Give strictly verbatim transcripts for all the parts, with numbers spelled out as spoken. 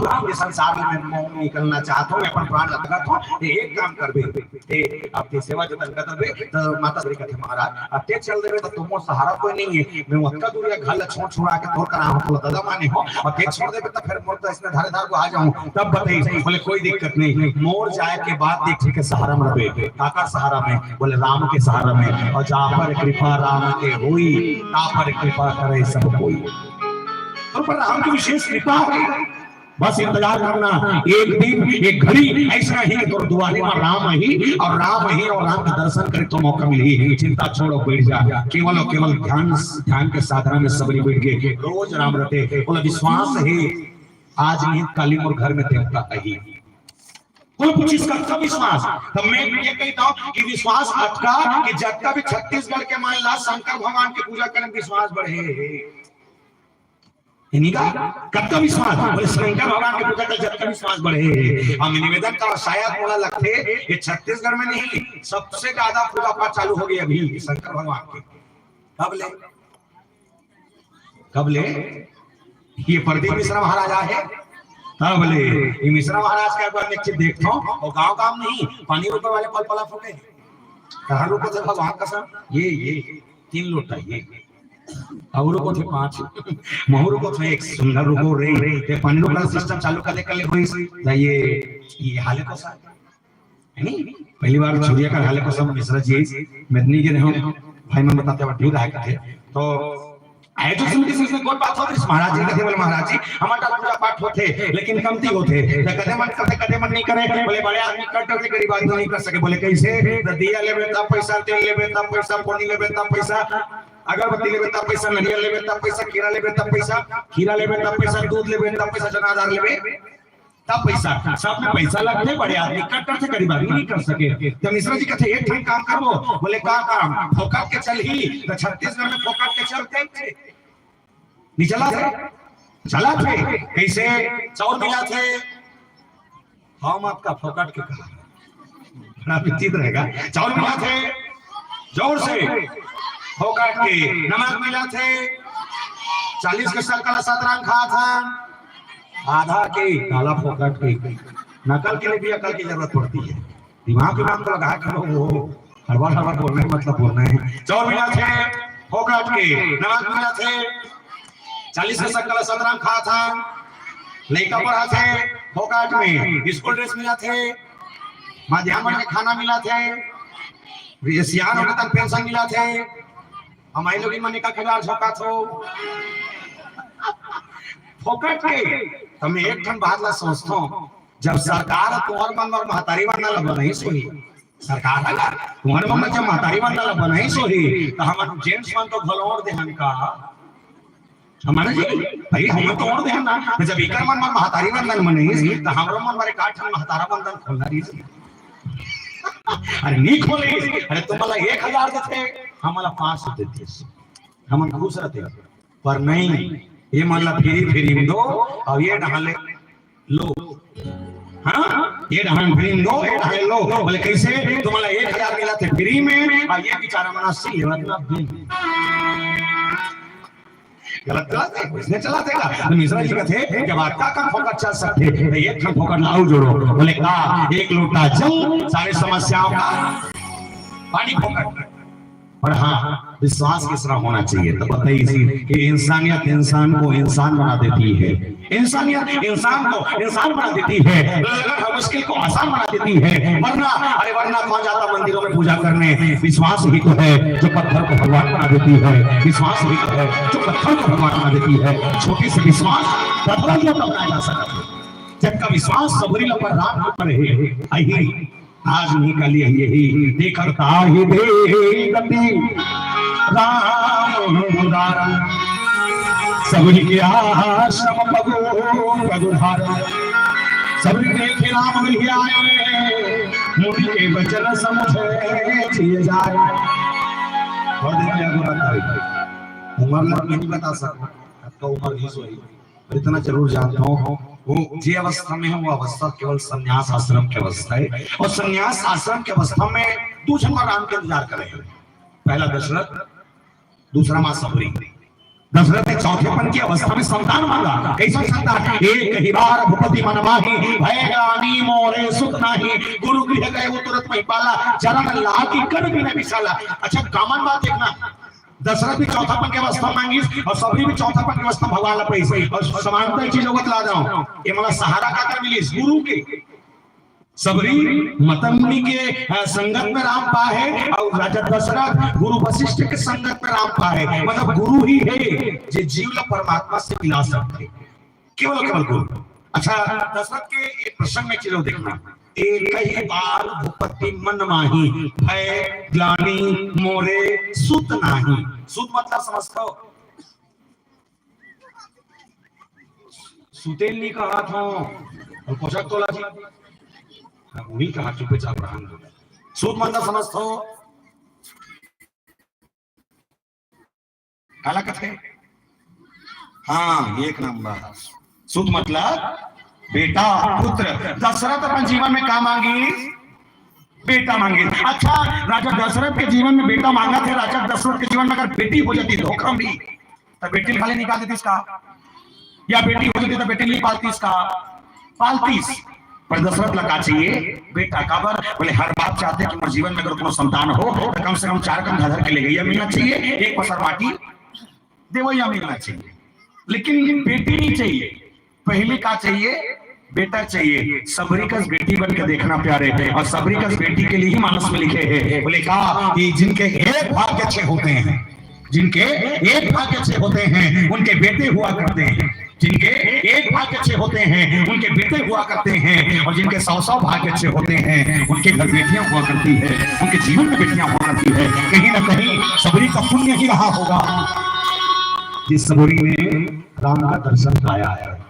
राम के संसार में मैं निकलना चाहत हूँ, मैं अपन प्राण लगात हूँ, एक काम करबे, ए, अब ते सेवा जतन करबे, त माता श्री कथे महाराज, अब ते चल देबे, त तुमो सहारा कोई नहीं है। मैं ओतका दूरिया घर ला छोड़ छुड़ा के तोर करा हूँ, बोला, दादा माने हो, और ते छोड़ देबे, त फिर मोर तो इसने धारे धार को आ जाऊँ, तब बताई। बोले, कोई दिक्कत नहीं, मोर जाए के बाद देख, ठीक है, सहारा में रहे। काकर सहारा में? बोले, राम के सहारा में। और जा पर कृपा राम के होई, ता पर कृपा करे सब कोई। और पर राम की विशेष कृपा है। बस इंतजार करना, एक दिन, एक घड़ी ऐसा ही कि तोर दुआरे में राम ही और राम ही और राम का दर्शन करे तो मौका मिली। चिंता छोड़ो, बैठ जा, केवल और केवल ध्यान, ध्यान के साधना में सबरी बैठ गए। रोज राम रटे, बोला, विश्वास है, आज नहीं काली मोर घर में देवता आई। कोई पूछिस, "कतका विश्वास?" तब मैं ये कहता हूँ कि विश्वास अतका कि जतका भी छत्तीसगढ़ के मान ला शंकर भगवान के पूजा करे विश्वास बढ़े हे। इन्हीं का कतका विश्वास? बोले, शंकर भगवान के पूजा करे जतका विश्वास बढ़े हे। हम निवेदन करा, शायद मोला लगथे ये छत्तीसगढ़ में नहीं, सबसे ज्यादा पूजा पाठ चालू हो गई अभी शंकर भगवान के। कब ले? कब ले? ये प्रदीप मिश्रा महाराज आए हैं, तब ले। ये मिश्रा महाराज का एक बार मैं चीज देखता हूँ, वो गाँव काम नहीं, पानी रोके वाले पल पला फूटे। कहाँ रुको थे भगवान कसम? ये, ये, तीन लोटा, ये। और रुको थे पाँच। महू रुको थे एक, सुंदर रुको रे। ये पानी रोका सिस्टम चालू कर दे, कर ले कोई। ना ये, ये हाले को सा। है नी? पहली बार छुरिया कर हाले को सब मिश्रा जी, मैं नहीं गिरे हूँ। भाई मन बताते हैं, ठीक है, कहते। तो आए तो सुन के सोचते, "कौन बात होती?" महाराज जी कहते, बोले, "महाराज जी, हमारा पूजा पाठ होते, लेकिन कमती होते।" तो कदे मन करते, कदे मन नहीं करे। बोले, "बड़े आदमी कर डरते, गरीब आदमी नहीं कर सके।" बोले, "कैसे?" तो दिया लेबे तब पैसा, तेल लेबे तब पैसा, पानी लेबे तब पैसा, अगरबत्ती लेबे तब पैसा, नरियल लेबे तब पैसा, केरा लेबे तब पैसा, खीरा लेबे तब पैसा, दूध लेबे तब पैसा, जनाधार लेबे तब पैसा। सब में पैसा लगथे, बड़े आदमी कर डरथे, गरीब आदमी नहीं कर सके। तो मिश्रा जी कहते, "एक ठन काम करबो।" बोले, "का काम?" "फोकट के चलही।" तो छत्तीसगढ़ में फोकट के चलथे? नहीं चला थे? चला थे। कैसे? चाउर मिला थे, हम आपका फोकट के कहा। बड़ा विचित्र रहेगा। चाउर मिला थे, जोर से। फोकट के नमक मिला थे, चालीस के शक्कर ला सतरंग खा था, आधा के काला फोकट के। नकल के लिए भी अकल की जरूरत पड़ती है। दिमाग, दिमाग को लगा के वो हड़बड़ हड़बड़ बोलना है, मतलब बोलना है। चाउर मिला थे, फोकट के नमक मिला थे, चालीस के शक्कर ला सतरंग खा था, लइका पढ़ा थे, फोकट में स्कूल ड्रेस मिला थे, मध्यान्ह के खाना मिला थे, ये सियान होके तक पेंशन मिला थे, हमारे लोग मन का खिलाड़ झोंका थो। फोकट के। तो मैं एक ठन बात ला सोचता हूँ, जब सरकार तुहर मन बर महतारी वंदन ला बनाइस होही, सरकार ह ना, तुहर मन बर जब महतारी वंदन ला बनाइस होही, तो हमन जेंट्स मन तो घलो ओढ़ देहन का? हमन जी, भाई, हमन तो ओढ़ देहन ना। तो जब इकर मन बर महतारी वंदन बनाइस, तो हमरो मन बर एक आठ ठन महतारा वंदन खोलना रहिस। अरे नहीं खोले, अरे तुमला एक हजार देथे, हमला पाँच सौ देथे, हमन खुश रहते। पर नहीं, ये मन ला फ्री फ्री में दो, और ये डहान ले लो। हाँ, ये डहान फ्री में दो, ये डहान लो। बोले, "कैसे?" "तुमला एक हजार मिला थे फ्री में, और ये बेचारा मन अस्सी लेवत ना बिल।" गलत, गलत है, इसने चला देगा। तो मिश्रा जी कहते, "जब आपका काम फोकट चल सकते, तो एक काम फोकट लाओ जोड़ो।" बोले, "का?" "एक लोटा जल, सारी समस्याओं का पानी फोकट।" पर हाँ, विश्वास किस तरह होना चाहिए? तो बताइए कि इंसानियत इंसान को इंसान बना देती है, इंसानियत इंसान को इंसान बना देती है, लड़न और मुश्किल को आसान बना देती है। वरना, अरे वरना कौन जाता मंदिरों में पूजा करने? विश्वास ही तो है जो पत्थर को भगवान बना देती है, विश्वास ही तो है जो पत्थर को भगवान बना देती है। छोटे से विश्वास पत्थर को बनाया जा सकता है। जबका विश्वास सबरी लपर राम पर है, आई आज निकली यही, देखता ही देखती राम उदारा। सबरी के आश्रम पगु पगु धारा। सबरी देखे राम मिल आए, मुनि के वचन समझे जिय जाए। और देखिए, अगर उम्र लग नहीं बता सकता, आपका उम्र नहीं सोई। पर इतना जरूर जानता हूँ, वो जे अवस्था में है, वो अवस्था केवल संन्यास आश्रम की अवस्था है। और संन्यास आश्रम की अवस्था में दू झन राम के इंतजार करे हैं। पहला दशरथ, दूसरा माँ सबरी। दशरथ ने चौथेपन की अवस्था में संतान मांगा। कैसा संतान? एक ही बार भूपति मन माही, भय ग्लानि मोरे सुत नाही। गुरु गृह गए वो तुरत महिपाला, चरण लागी कर बिन विशाला। अच्छा, common बात देखना, दशरथ भी चौथापन की अवस्था मांगिस और सबरी भी चौथापन की अवस्था भगवान ला पाइस। और समानता की चीज होगत ला जाओ, ये मतलब सहारा काकर मिलिस? गुरु के। सबरी मदन मुनि के, अ, संगत में राम पाहे और राजा दशरथ गुरु वशिष्ठ के संगत में राम पाहे, मतलब गुरु ही हे जे जीव ला परमात्मा से मिला सकथे, केवल केवल गुरु। अच्छा, दशरथ के एक प्रसंग में चलो देखना, एक ही बार भूपति मन माही, भय ग्लानि मोरे सुत नाही। सुत मतलब समझथो? सुते नहीं कहा था, और पोशाक तोला जी, हाँ, वही कहा, चुपचाप रहन दो। सुत मतलब समझथो? काला कथे? हाँ, एक नंबर। सुत मतलब बेटा, पुत्र। दशरथ अपन जीवन में का मांगिस? बेटा मांगिस। अच्छा, राजा दशरथ के जीवन में बेटा मांगथे, राजा दशरथ के जीवन में अगर बेटी हो जाती धोखा भी, तो बेटी खाली निकाल देतिस का? या बेटी हो जाती तो बेटी नहीं पालतिस का? पालतिस। पर दशरथ ला का चाहिए? बेटा। काबर? बोले, हर बाप चाहथे कि मोर जीवन में अगर कोनो संतान हो, तो कम से कम चार कन धर के लेवइया मिलना चाहिए, एक पसर माटी देवइया मिलना चाहिए, लेकिन बेटी नहीं चाहिए। पहले का चाहिए? बेटा चाहिए। सबरी कस बेटी बन के देखना प्यारे, और सबरी कस बेटी के लिए ही मानस में लिखे हैं। बोले का कि जिनके एक भाग्य अच्छे होते हैं, जिनके एक भाग्य अच्छे होते हैं, उनके बेटे हुआ करते हैं। जिनके एक भाग्य अच्छे होते हैं, उनके बेटे हुआ करते हैं, और जिनके सौ सौ भाग्य अच्छे होते हैं, उनके घर बेटियां हुआ करती है, उनके जीवन में बेटियां हुआ करती है। कहीं ना कहीं सबरी का पुण्य ही रहा होगा, जिस सबरी ने राम का दर्शन पाया है।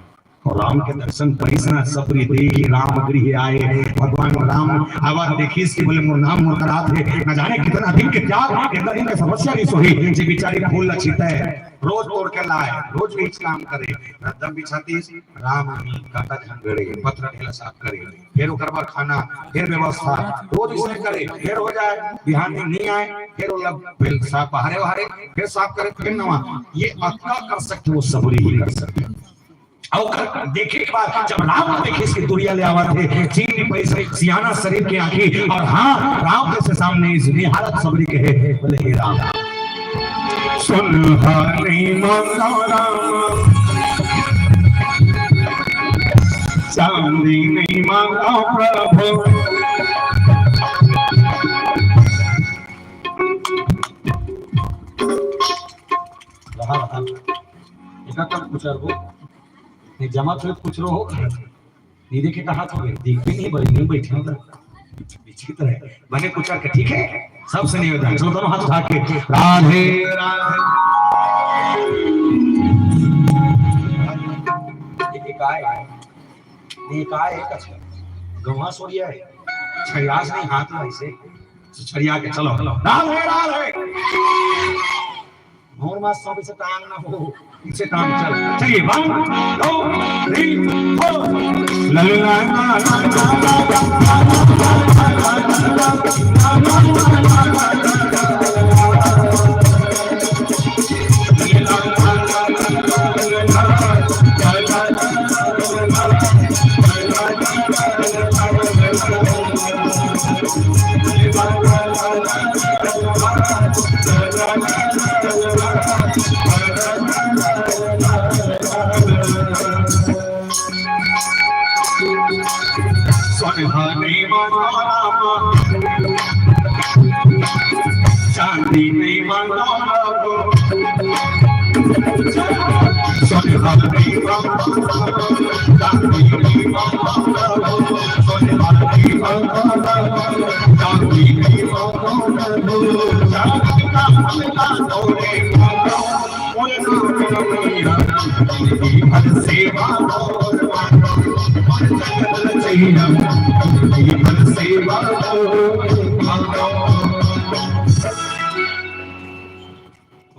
और राम के दर्शन परिस ना सबरी देखी राम गृह आए। भगवान राम आवा देखिस कि बोले, "मोर नाम मोर करात हे।" न जाने कितना दिन के त्याग, कितना दिन के तपस्या रिहिस होही, जे बिचारी फूल ला छीते, रोज तोड़ के लाए, रोज वही काम करे, रद्दम बिछातिस, राम ही कांटा झन गड़े, पथरा ढेला साफ करे, फिर ओकर बाद खाना, फिर व्यवस्था, रोज इसने करे, फिर हो जाए, बिहान दिन नहीं आए, फिर वो लोग फिर साफ बहारे बहारे, फिर साफ करे, फिर नवा। ये अतका कर सकथे, वो सबरी ही कर सकथे। अउ ओकर देखे के बाद जब राम देखे इसकी दुरिया ले आवत हे, चीन पैसे सियाना शरीर के आंखी, और हाँ, राम जैसे सामने इस निहारत सबरी कहे, बोले, "हे राम, सुन हा नहीं मांगा राम, चांदी नहीं मांगा प्रभु।" रहा, रहा। एका कम कुछ और वो। नहीं, जमा तो कुछ रो हो। नहीं देखे कहा था भाई, देख भी नहीं भाई, नहीं बैठे हो तो। विचित्र है। बने कुछ और के, ठीक है? सबसे निवेदन। चलो दोनों हाथ उठा के। राधे, राधे। ये काय है? ये काय है? अच्छा। गवा सोरिया है। छरियास नहीं हाथ में ऐसे। छरिया के चलो। राधे, राधे। मोर मास सब से टांग ना हो, पीछे टांग चल। चलिए, one, two, three, four। ललना ना ना ना ना। सोनहा नहीं मांगा रामा, चांदी नहीं मांगा रामा। सोनहा नहीं मांगा, चांदी नहीं मांगा, सोनहा नहीं मांगा, चांदी नहीं मांगा।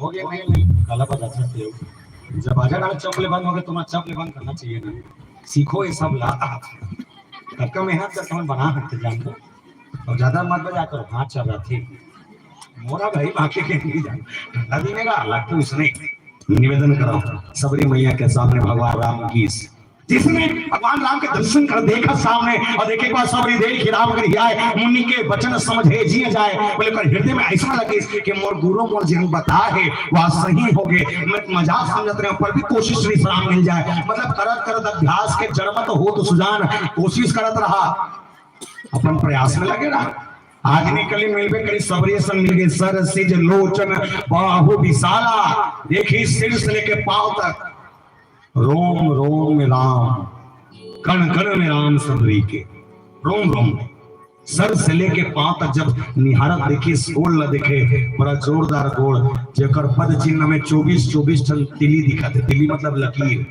हो गया, नहीं, नहीं, काला बाजार से हो। जब बाजा गाना चप ले बंद हो गया, तुम्हारा चप ले बंद करना चाहिए ना। सीखो ये सब ला। कतका मेहनत करके हम बना सकते जान दो। और ज्यादा मत बजा करो, हाथ चल रहा थी। मोरा भाई बाकी के नहीं जान। ठंडा दिन का अलग तो उसने। निवेदन करव सबरी मैया के सामने भगवान राम की, जिसने भगवान राम के दर्शन कर देखा सामने, और देखे के बाद सबरी देख ही राम कर ही आए, मुनि के वचन समझे जिय जाए। बोले, ओकर हृदय में ऐसा लगे कि मोर गुरु मोर जिन बता है, वह सही हो गए। मैं मजाक समझत रहे, पर भी कोशिश विश्राम मिल जाए। मतलब, करत करत अभ्यास के जड़ में तो हो तो सुजान, कोशिश करत रहा, अपन प्रयास में लगे रहा। आज निकली मिलबे करी, सबरी संग मिल गए। सर सिज लोचन बाहु विशाला, देखी सिर से लेके पांव तक, रोम रोम में राम, कण कण में राम सबरी के, रोम रोम में। सर से लेके पांव तक जब निहारत देखिस, गोड़ ला देखे, बड़ा जोरदार गोड़, जेकर पद चिन्ह में चौबीस चौबीस ठन तिली दिखत हे। तिली मतलब लकीर,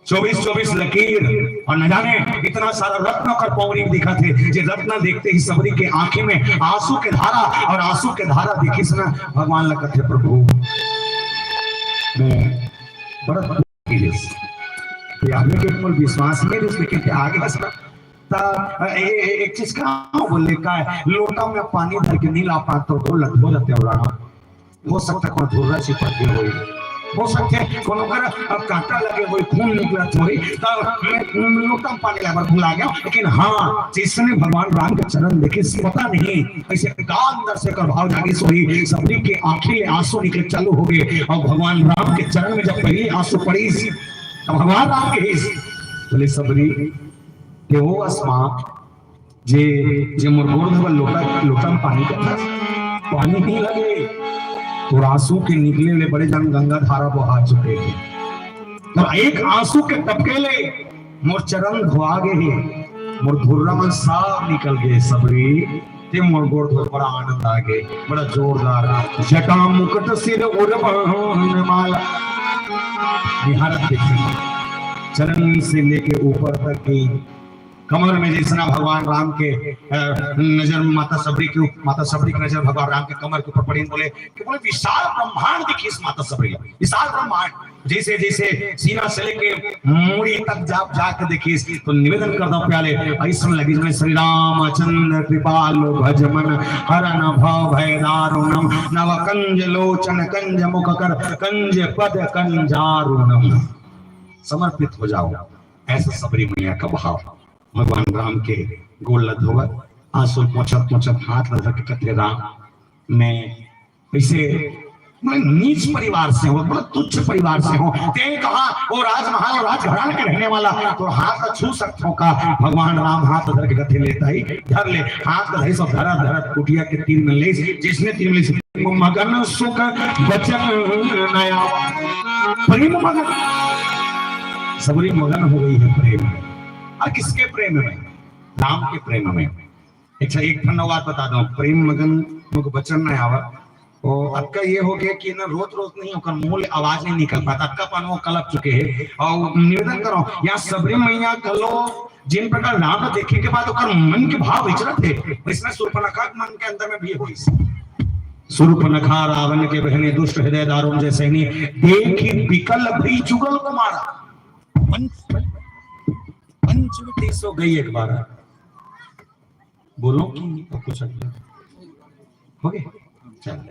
चौबीस चौबीस लकीर। और न जाने इतना सारा रत्न ओकर पौरी में दिखत हे, जे रत्न देखते ही सबरी के आंखें में आंसू के धारा, और आंसू के धारा देखिस ना, भगवान ला कथे, प्रभु, मैं बड़ा दुखी हूँ। ये आदमी के ऊपर विश्वास नहीं है, उसने कहते आगे बस त ए-, ए-, एक चीज का बोले का है, लोटा में पानी धर के नहीं ला पात तो बोल धो जाते हो रहा। हो सकता है कोनो धुर्रा चिपक गए होई, हो सकता है कोनो घर अब कांटा लगे होई, खून निकलत होई, तब मैं लोटा में पानी लाबर भुला गया। लेकिन हाँ, जिसने भगवान राम के चरण देखे, पता नहीं ऐसे का अंदर से कर भाव जागे सोई, सबरी के आंखें ले आंसू निकले चालू हो गए और भगवान राम के चरण में जब पहली आंसू पड़ी, तब भगवान राम के ही बोले, सबरी, के वो आसमां जे, जे मोर गोड़ धोबा लोटा, लोटा में पानी कथा, पानी नहीं लगे, तो आंसू के निकले ले बड़े जान गंगा धारा बहा चुके हैं। तो एक आंसू के टपके ले मोर चरण धोआ गए हैं, मोर धुर्रा मन साफ निकल गए। सबरी ते मोर गोड़ धोए, बड़ा आनंद आ गए, बड़ा जोरदार। जटा मुकुट सिर उर बांध माला, निहारत देखिए, चरण से लेके ऊपर तक की कमर में जैसना भगवान राम के, अ, नजर माता सबरी के उप-, माता सबरी की नजर भगवान राम के कमर के ऊपर पड़ी, बोले कि बोले, विशाल ब्रह्मांड दिखिस माता सबरी ला, विशाल ब्रह्मांड। जैसे, जैसे सीना से लेके मूड़ी तक जा, जाके देखिस, तो निवेदन करता प्याले, ऐसन लगी जैसे श्री रामचंद्र कृपालु भज मन हरन भव भय दारुणम, नव कंज लोचन कंज मुख कर कंज पद कंजारुणम। समर्पित हो जाओ, ऐसा सबरी मैया का भाव। भगवान राम के गोड़ ला धोवत, आंसू पोंछत पोंछत हाथ ला धर के कथे, राम, मैं ऐसे, मैं नीच परिवार से हूँ, बड़ा तुच्छ परिवार से हूँ। ते कहा वो राजमहल और राजघराने के रहने वाला, तो हाथ ला छू सकत हो का? भगवान राम हाथ धर के कथे, लेता ही धर ले। हाथ ला धरे सब धरत धरत कुटिया के तीर में लेस, जैसने तीर में लेस, मगन सुख बचन नया, प्रेम मगन। सबरी मगन हो गई है प्रेम में। और किसके प्रेम में? राम के प्रेम में। अच्छा, एक ठन बात बता दो, प्रेम मगन मुख बचन नया आवा। ओ, अतका ये हो गया कि ना, रोज रोज नहीं, ओकर मुंह ले आवाज नहीं निकल पाता, अतका पन वो कलप चुके हैं। और निवेदन करो, यहाँ सबरी मैया कलो, जिन प्रकार राम ला देखे के बाद ओकर मन के भाव विचरत हे, वैसने शूर्पणखा के मन के अंदर में भी होइस। शूर्पणखा रावण के बहिनी, दुष्ट हृदय दारुण जैसे नहीं, देखी बिकल भई जुगल कुमारा। पंच-, पंचवटी सो गई एक बार। बोलो कि कुछ अगला हो गया? चल।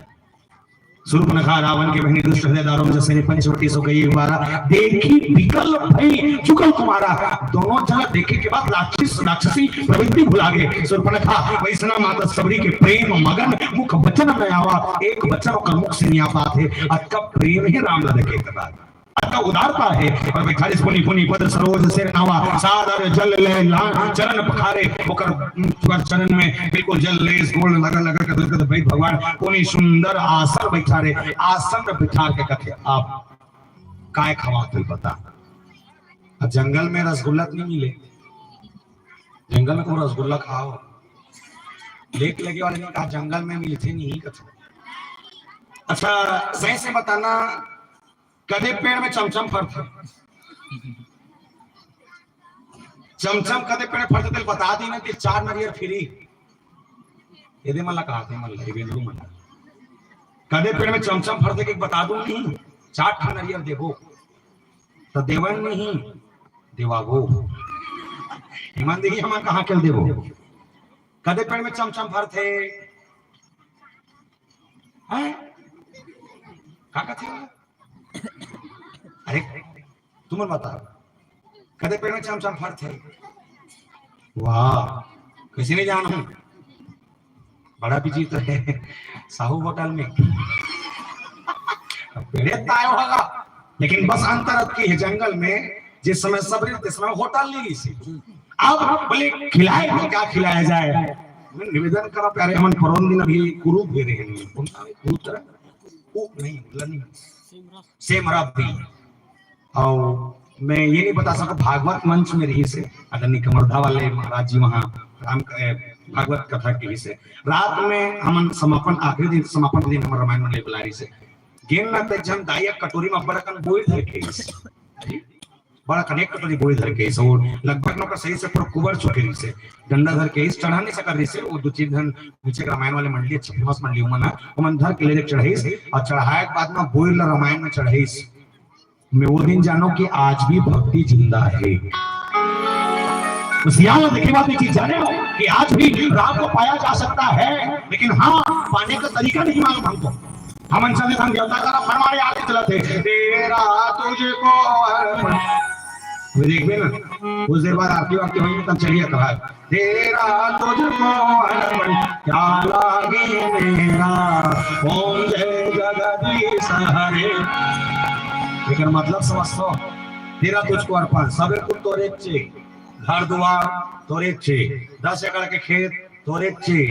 शूर्पणखा रावण के बहिनी, दुष्ट हृदय दारुण जैसे पंचवटी सो गई एक बार, देखी बिकल भई जुगल कुमारा। दोनों जना देखे के बाद राक्षस, राक्षसी प्रवृत्ति भुला गए। शूर्पणखा वैसना माता सबरी के प्रेम मगन, मुख बचन नया आवा, एक बचन ओकर मुख से नहीं आ पात हे। अतका प्रेम हे राम ला देखे के बाद। अतका उदारता हे। और बैठारिस पुनि पुनि पद सरोज सिर नावा, सादर जल ले लान चरण पखारे। ओकर, ओकर चरण में बिल्कुल जल लेस, गोड़ लगा लगा के धर के भाई भगवान कोनी सुंदर आसन बैठारे। आसन में बैठार के कथे, आप काय खवात हो बता? अब जंगल में रसगुल्ला तो नहीं मिले, जंगल में को रसगुल्ला खाओ, लेट लगे वाले ने कहा जंगल में मिलते नहीं कथे। अच्छा, सही से बताना, कदे पेड़ में चमचम फरथे? चमचम कदे पेड़ फरथे, तेल बता दी ना कि चार नरियर फ्री। ये दे मला कहा थे, मला, ये बेंदरू मला। कदे पेड़ में चमचम फरथे के बता दो नहीं, चार ठा नरियर देबो। तो देवन नहीं, देवाबो। ईमान देखिए, हम कहाँ के देबो? कदे पेड़ में चमचम फरथे? हैं? का कथे? देख, तुमन बताओ, कदे पेड़ में चमचम फरथे? वाह, कइसे नहीं जानहूं, बड़ा बिजी तो है साहू होटल में। अब पेड़े ताय होगा, लेकिन बस अंतर अतकी है, जंगल में जिस समय सब रहिस, तेस समय होटल नइ रहिस। अब बोले, खिलाए तो क्या खिलाया जाए? मैं निवेदन करा प्यारे, हमन परोन दिन अभी कुरूप दे रहे हैं, कुरूप तरह, वो नहीं, लनी, सेम रब भी। और मैं ये नहीं बता सकता, भागवत मंच में रहिस हे, आदरणीय कवर्धा वाले महाराज जी वहाँ राम, ए, भागवत कथा कहिस हे। रात में हमन समापन, आखिरी दिन, समापन के दिन हमर रामायण मंडली बुलाए रहिस हे। गेन न ते झन दाई एक कटोरी में बड़ अकन बोइर धर के आइस। बड़ अकन एक कटोरी बोइर धर के आइस हे। वो लगभग नोकर सही से पूरा कुबर चुके रहिस हे। डंडा धर के आइस, चढ़ा नहीं सकत रहिस हे। वो दो तीन झन पीछे के रामायण वाले मंडली, अच्छा फेमस मंडली, उमन ह, उमन धर के ले चढ़ाइस और चढ़ाए के बाद में बोइर ला रामायण में चढ़ाइस। मैं वो दिन जानों कि आज भी भक्ति जिंदा है। बस यहाँ देखे बात, एक चीज जाने हो कि आज भी राम को पाया जा सकता है, लेकिन हाँ, पाने का तरीका नहीं मालूम हमको। हम अनशन में, हम देवता का फरमाने आगे चलत हे, तेरा तुझको अर्पण। वो देखबे ना, कुछ देर बाद आरती वारती होई, तब चलिए कहा, तेरा तुझको अर्पण, क्या लागे मेरा, ओम जय जगदीश हरे। एकर मतलब समझथो, तेरा तुझको अर्पण, सब कुछ तोरे चे, घर दुआर तोरे चे, दस एकड़ के खेत तोरे चे,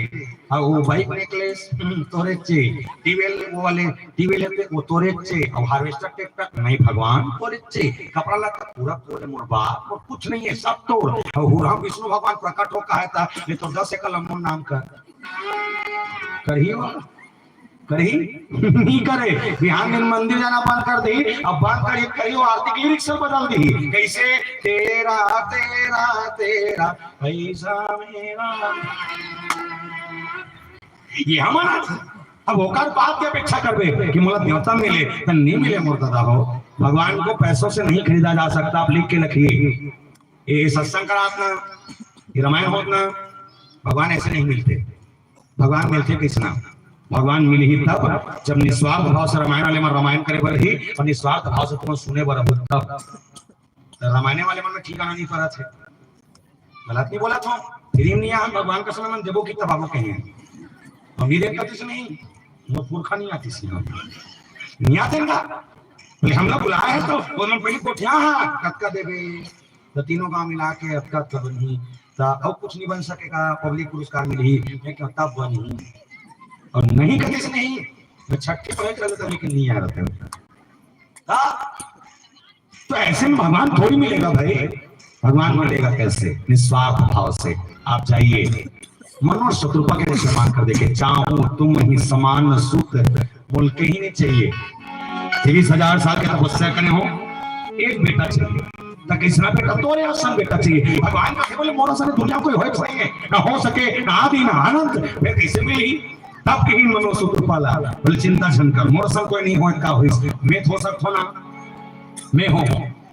अउ वो bike necklace, हम्म, तोरे चे, ट्यूबवेल, वो वाले ट्यूबवेल हे, वो तोरे चे, अउ harvester tractor नहीं भगवान तोरे चे, कपड़ा लत्ता पूरा तोरे मोर बाप, और कुछ नहीं है, सब तोर। अउ हुरहा विष्णु भगवान प्रकट हो कहा था, ये तो दस एकड़ ल मोर नाम कर। करही वो? करही? नहीं करे। बिहान दिन मंदिर जाना बंद कर दे, अब बंद कर, करियो आरती के lyrics सब बदल दी। कैसे? तेरा, तेरा, तेरा, पैसा मेरा। ये हमारा था। अब ओकर बात के अपेक्षा करबे कि मोला देवता मिले, त नहीं मिले मोर दादा हो। भगवान को पैसों से नहीं खरीदा जा सकता, आप लिख के रखिए। ये सत्संग करात ना, ये रामायण होत ना, भगवान ऐसे नहीं मिलते। भगवान मिलथे कइसना? भगवान मिलही तब, जब निस्वार्थ भाव से रामायण वाले मन रामायण करे बर रही और निस्वार्थ भाव से तुमन सुने बर रहो तब। त रामायण वाले मन में ठिकाना नहीं परत हे। गलत नहीं बोलत हों, free में नहीं आए, भगवान का समय मन देबो कि तब आबो कहीं। हम नहीं देख पाते से नहीं, वो पुरखा नहीं आती सी हम। नहीं आते ना। बोले, हम लोग बुलाए हैं तो वो मन पहले कोठिया, हाँ, कतका देबे? त तीनों गांव मिला के अतका, अतका बनही, त अउ कुछ नहीं बन सकेगा, public पुरस्कार मिलही, मैं कहूं तब बनही। और नहीं कहिस नहीं, मैं छठी पढ़े चले था, लेकिन नहीं आ रहा था। तो ऐसे में भगवान थोड़ी मिलेगा भाई, भगवान मिलेगा कैसे? निस्वार्थ भाव से। आप जाइए, मनुष्य कृपा के सम्मान कर देखे, चाहूं तुम ही समान सुत, बोल के ही नहीं चाहिए। तीस हजार साल के तपस्या करे हो, एक बेटा चाहिए, त कइसना बेटा? तोरे असन बेटा चाहिए। भगवान का केवल मोर असन दुनिया कोई होए सके, ना हो सके, ना आदि, ना अनंत, फिर कैसे मिली? तब कहीं मनुष्य कृपा ला, बोले, चिंता झन कर, मोर असन कोई नहीं होए, का होइस? मैं तो हो सकता ना, मैं हूं।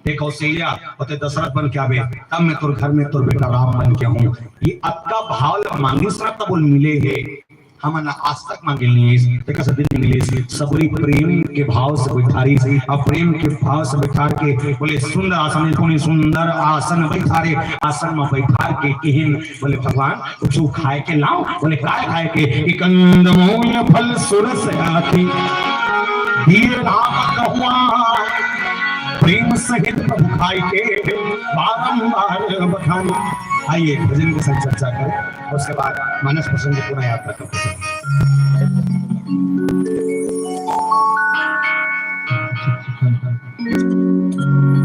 ते कौशल्या, और ते दशरथ बन के आबे, तब मैं तोर घर में तोर बेटा राम बन के हूं। ये अतका भाव ला मांगिस ना, तब बोल मिले हे। हमन आज तक मांगे नहीं, तेकर से दिन मिले, सबरी प्रेम के भाव से बैठारी, अब प्रेम के भाव से बैठार के बोले, सुंदर आसन, कोनी सुंदर आसन बैठारे, आसन में बैठार के किहिन, बोले, भगवान, कुछ खाए के लाओ। बोले, काय खाए के? कि कंदमूल फल सुरस आती, दिए राम कहुआ, प्रेम सहित प्रभु खाए के, बारंबार बखानी। आइए, भजन के संग चर्चा करें, उसके बाद मानस प्रसंग पुनः यात्रा करते हैं।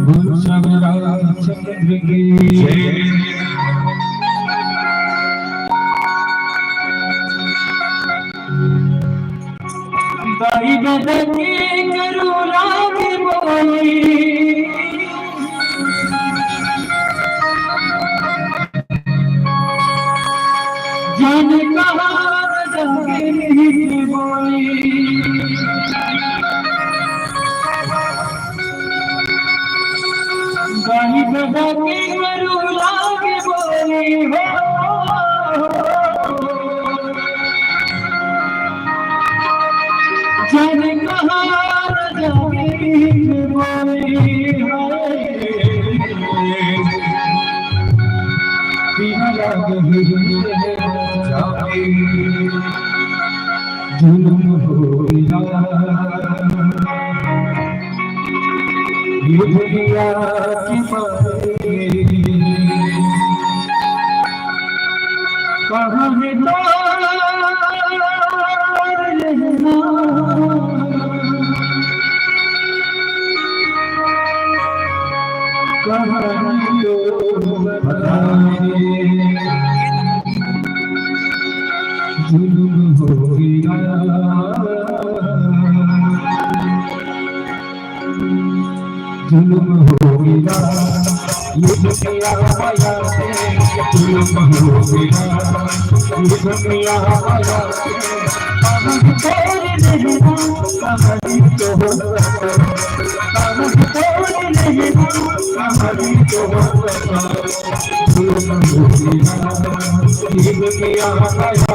बोल श्री रामचंद्र की जय। दाई ददा के करू लागे बोली, जाने कहाँ जाके नहीं बोली। दाई ददा के करू लागे बोली हो, जाने कहाँ जाके नहीं बोली। जुलुम हो गया। ये दुनिया की माया कहाँ है तो रहना, कहाँ है तो पता नहीं। जुलुम हो गया। जुलुम हो गया, ये दुनिया माया से जुलुम हो गया, ये दुनिया माया से। कहानी तो हो सकता, कहानी तो हो सकता, कहानी तो हो सकता। जुलुम हो गया, ये दुनिया माया से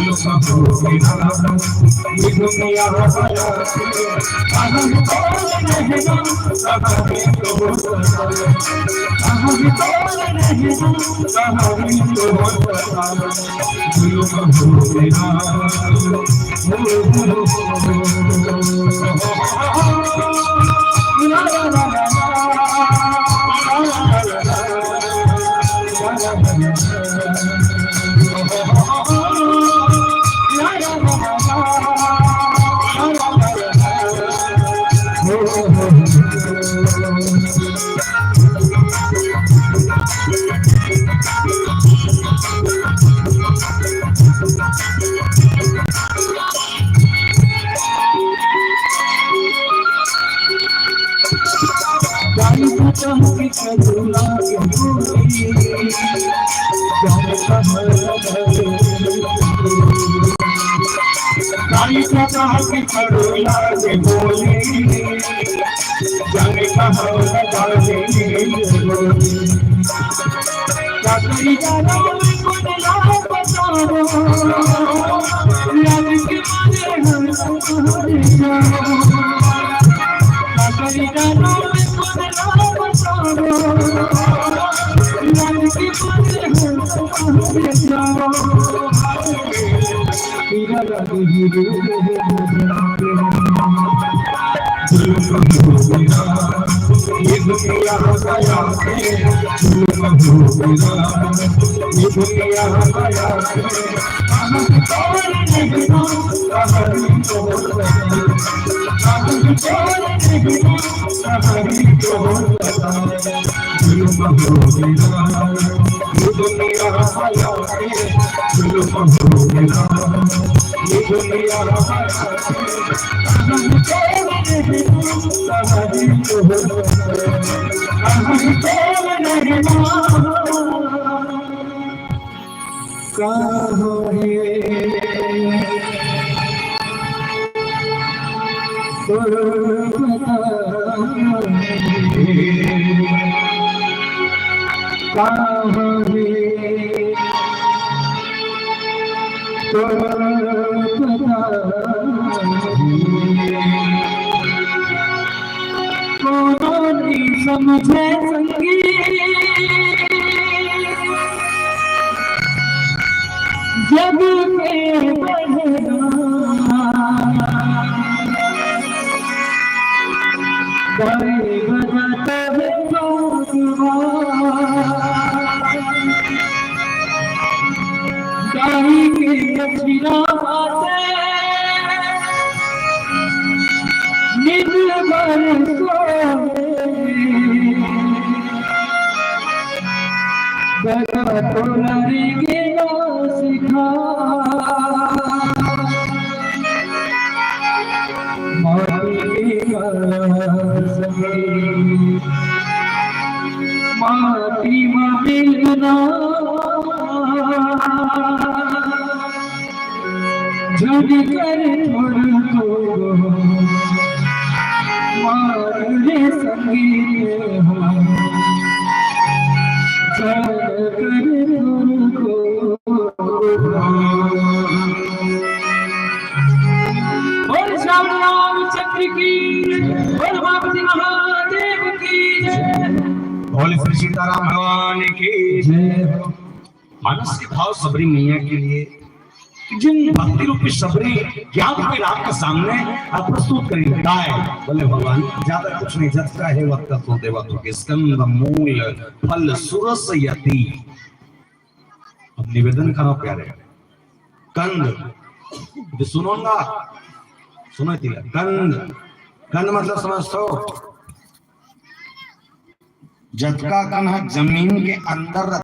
जुलुम हो गया, ये दुनिया माया से। कहाँ है तो पता नहीं। कौन नहीं समझे संगीत जग के बढ़ना। गाए बजाता है भगवान। गाई के अखिरा बातें निज भर सोए। बड़ा तोरा रे गेला सिखा। माटी के माटी में मिलना। झुक कर थोड़ा को मार रे संगीत हो। झुक कर थोड़ा को। बोल श्याम रामचंद्र की, बोल पार्वती महादेव की जय। बोल श्री सीताराम भगवान की जय। मानस के भाव शबरी मैया के लिए, जिन भक्ति रूपी शबरी ज्ञान के राग के सामने आप प्रस्तुत करेंगे, गाय बोले भगवान, ज्यादा कुछ नहीं, जतका हे वतका तो देवा तो के स्कंद मूल फल सुरस यति। अब निवेदन करो प्यारे, कंद, ये सुनोगा, सुनो तिला, कंद, कंद मतलब समझ तो, जतका कन ह जमीन के अंदर